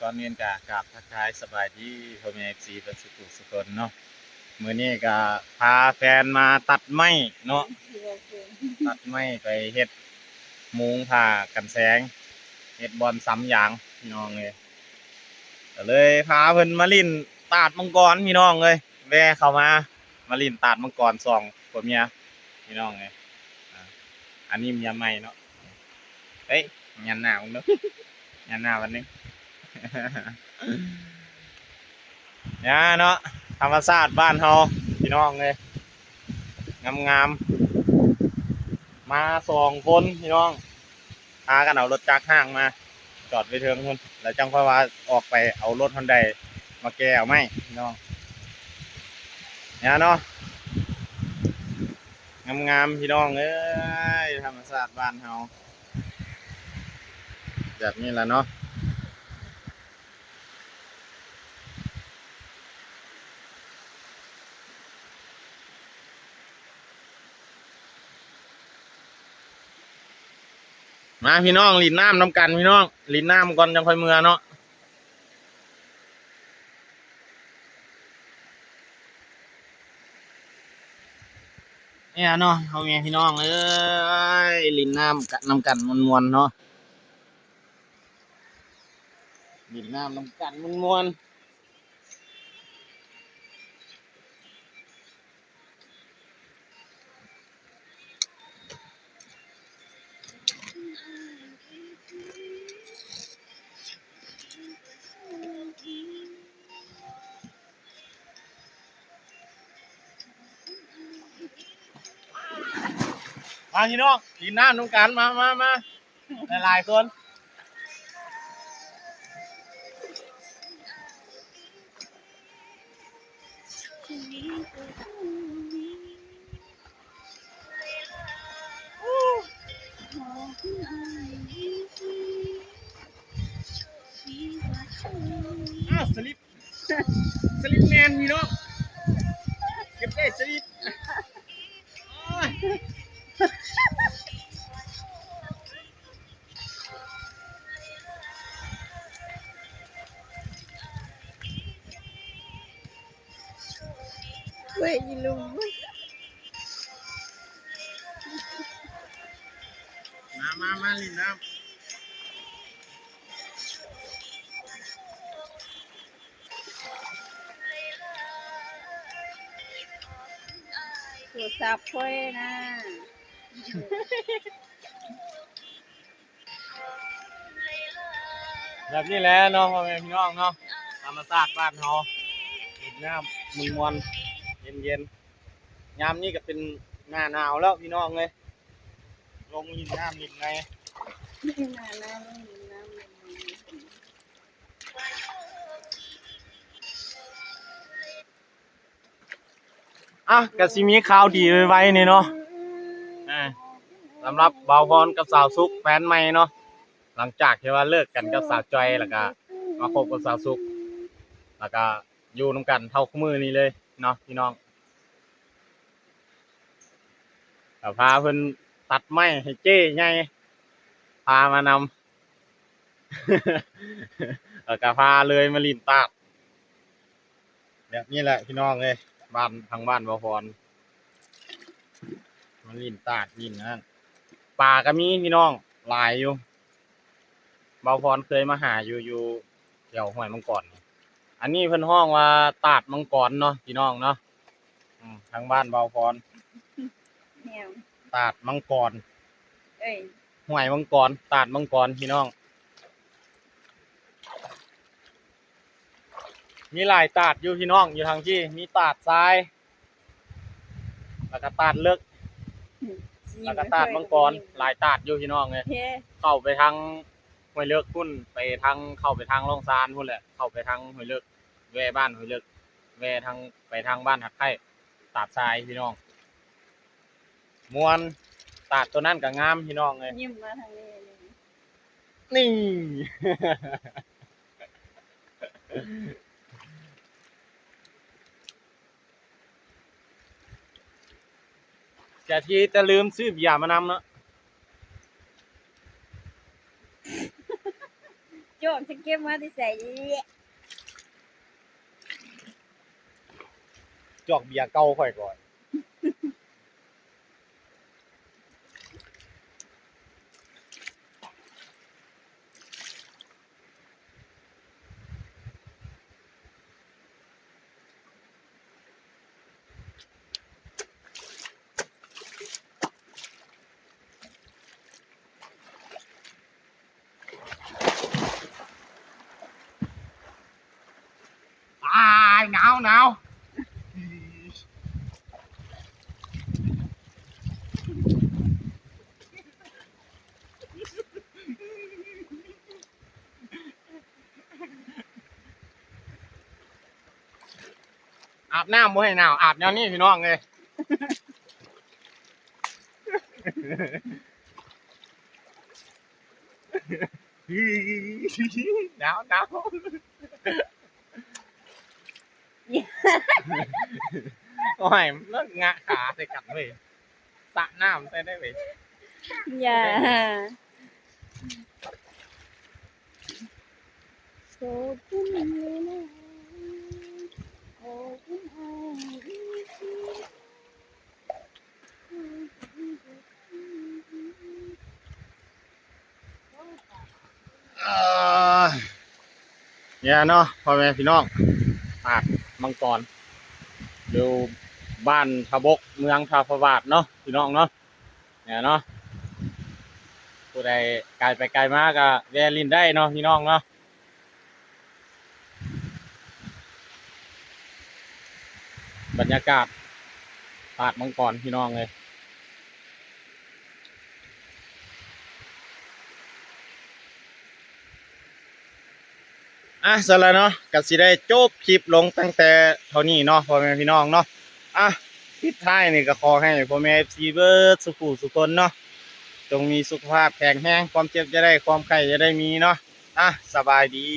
ກ່ອນອື່ນກະກາບທັກທາຍສະບາຍດີພໍ່ແມ່ເອັຟຊີເບິດສູ່ຜູ້ສູ່ຄົນເນາະ. ມື້ນີ້ກະພາແຟນມາຕັດໄມ້ເນາະ, ຕັດໄມ້ໄປເຮັດມຸງຜ້າກັນແສງ, ເຮັດບ່ອນຊຳຢາງພີ່ນ້ອງເອີຍ. ກະເລີຍພາເພິ່ນມາຫຼິ້ນຕາດມັງກອນພີ່ນ້ອງເອີຍ, ແວ່ເຂົ້າມາ ມາຫຼິ້ນຕາດມັງກອນສອງຜົວເມຍພີ່ນ້ອງເອີຍ. ອາ ອັນນີ້ເມຍໃໝ່ເນາະ. ເອີຍ ແຫງນໜ້າເບິ່ງດູ ແຫງນໜ້າບັດໜຶ່ງ. ນີ້ເນາະ ທຳມະຊາດບ້ານເຮົາພີ່ນ້ອງເອີຍ ງາມໆ. ມາສອງຄົນພີ່ນ້ອງ ພາກັນເອົາລົດຈັກຮ້າງມາຈອດໄວ້ເທິງພຸ້ນ ແລ້ວຈັ່ງຄ່ອຍວ່າອອກໄປເອົາລົດຮອນໄດມາແກ່ເອົາໄມ້ພີ່ນ້ອງ. ນີ້ເນາະ ງາມໆ ພີ່ນ້ອງເອີຍ ທຳມະຊາດບ້ານເຮົາແບບນີ້ລະເນາະ. ມາພີ່ນ້ອງ ຫຼິ້ນນ້ຳນຳກັນພີ່ນ້ອງ, ຫຼິ້ນນ້ຳກ່ອນຈັ່ງຄ່ອຍເມືອເນາະ. ນີ້ເນາະ ພໍ່ແມ່ພີ່ນ້ອງເອີຍ ຫຼິ້ນນ້ຳກັນນຳກັນມ່ວນໆເນາະ, ຫຼິ້ນນ້ຳນຳກັນມ່ວນໆ. ມາພີ່ນ້ອງ ຫຼິ້ນນ້ຳນຳກັນ ມາ ມາ ມາ ຫຼາຍໆຄົນ. ອ້າວ ສະລິບ ສະລິບແມ່ນພີ່ນ້ອງ ເກັບໄດ້ສະລິບ. ໂອ້ຍ ເວີຍ ອີລຸງ ມາ ມາ ມາຫຼິ້ນນ້ຳ. ໂທລະສັບຂ້ອຍນະ. ແບບນີ້ແຫຼະເນາະ ພໍ່ແມ່ພີ່ນ້ອງເນາະ, ທຳມະຊາດບ້ານເຮົາ ຫຼິ້ນນ້ຳມ່ວນໆ ເຢັນໆ. ຍາມນີ້ກະເປັນໜ້າໜາວແລ້ວພີ່ນ້ອງເອີຍ, ລົງຫຼິ້ນນ້ຳຫຼິ້ນໃນ ໜ້າໜາວ ລົງຫຼິ້ນນ້ຳຫຼິ້ນໃນ. ອ່ະ ກະຊິມີຂ່າວດີໄວໆນີ້ເນາະ ອ່າ ສຳລັບບ່າວພອນກັບສາວສຸກ ແຟນໃໝ່ເນາະ, ຫຼັງຈາກທີ່ວ່າເລີກກັນກັບສາວຈ່ອຍ ແລ້ວກະມາຄົບກັບສາວສຸກ ແລ້ວກະຢູ່ນຳກັນເທົ່າຄູ່ມື້ນີ້ເລີຍເນາະພີ່ນ້ອງ. ກະພາເພິ່ນຕັດໄມ້ໃຫ້ເຈ້ໃຫຍ່ ພາມານຳ ແລ້ວກະພາເລີຍມາຫຼິ້ນຕາດ ແບບນີ້ແຫຼະພີ່ນ້ອງເອີຍ, ບ້ານ ທາງບ້ານບ່າວພອນ ມາຫຼິ້ນຕາດຫຼິ້ນອັນນັ້ນ. ປາກະມີພີ່ນ້ອງ ຫຼາຍຢູ່, ບ່າວພອນເຄີຍມາຫາຢູ່ ຢູ່ແຖວຫ້ວຍມັງກອນ. ອັນນີ້ເພິ່ນຮ້ອງວ່າຕາດມັງກອນເນາະພີ່ນ້ອງເນາະ. ອືມ ທາງບ້ານບ່າວພອນ ແມ່ນ ຕາດມັງກອນ ເອີຍ ຫ້ວຍມັງກອນ ຕາດມັງກອນພີ່ນ້ອງ. ມີຫຼາຍຕາດຢູ່ພີ່ນ້ອງ, ຢູ່ທາງພີ້ມີຕາດຊາຍ ແລ້ວກະຕາດເລິກ ອືມ ແລ້ວກະຕາດມັງກອນ, ຫຼາຍຕາດຢູ່ພີ່ນ້ອງເອີຍ. ເຂົ້າໄປທາງຫ້ວຍເລິກພຸ້ນ ໄປທາງ ເຂົ້າໄປທາງລ່ອງຊານພຸ້ນແຫຼະ, ເຂົ້າໄປທາງຫ້ວຍເລິກ ແວ່ບ້ານຫ້ວຍເລິກ ແວ່ທາງ ໄປທາງບ້ານຮັກໄຂ້ ຕາດຊາຍພີ່ນ້ອງ ມ່ວນ. ຕາດໂຕນັ້ນກະງາມພີ່ນ້ອງເອີຍ, ຍິ້ມມາທາງນີ້ ນີ້. ຢ່າທີ່ຈະລືມຊື້ເບຍມານຳເນາະ. ໂຈ ອກ ຈະເກັບມາແຕ່ໃສ? ຈອກເບຍເກົ່າຂ້ອຍກ່ອນ. ອ້າຍ ໜາວ ໜາວ. ອາບນ້ຳບໍ່ໃຫ້ໜາວ ອາບແນວນີ້ພີ່ນ້ອງເອີຍ. ໜາວ ໜາວ. ໂອ້ຍ ມັນງະຂາໃສ່ກັນເວີຍ. ສະນ້ຳໃສ່ໄດ້ເວີຍ. ຢ່າ. ເອີ ນີ້ເນາະ ພໍ່ແມ່ພີ່ນ້ອງ ຕາດມັງກອນ ຢູ່ບ້ານທ່າບົກ ເມືອງທ່າພະບາດເນາະ ພີ່ນ້ອງເນາະ. ນີ້ເນາະ ຜູ້ໃດໄກໄປໄກມາກໍແວ່ຫຼິ້ນໄດ້ເນາະ ພີ່ນ້ອງເນາະ. ບັນຍາກາດຕາດມັງກອນ ພີ່ນ້ອງເອີຍ. ອ່ະ ຊັ້ນລະເນາະ ກໍຊິໄດ້ຈົບຄລິບລົງຕັ້ງແຕ່ເທົ່ານີ້ເນາະ ພໍ່ແມ່ພີ່ນ້ອງເນາະ. ອ່ະ ປິດທ້າຍນີ້ກໍຂໍໃຫ້ພໍ່ແມ່ເອັຟຊີເບິດສູ່ຜູ້ສູ່ຄົນເນາະ ຈົ່ງມີສຸຂະພາບແຂງແຮງ ຄວາມເຈັບຢ່າໄດ້ ຄວາມໄຂ້ຢ່າໄດ້ມີເນາະ. ອ່ະ ສະບາຍດີ.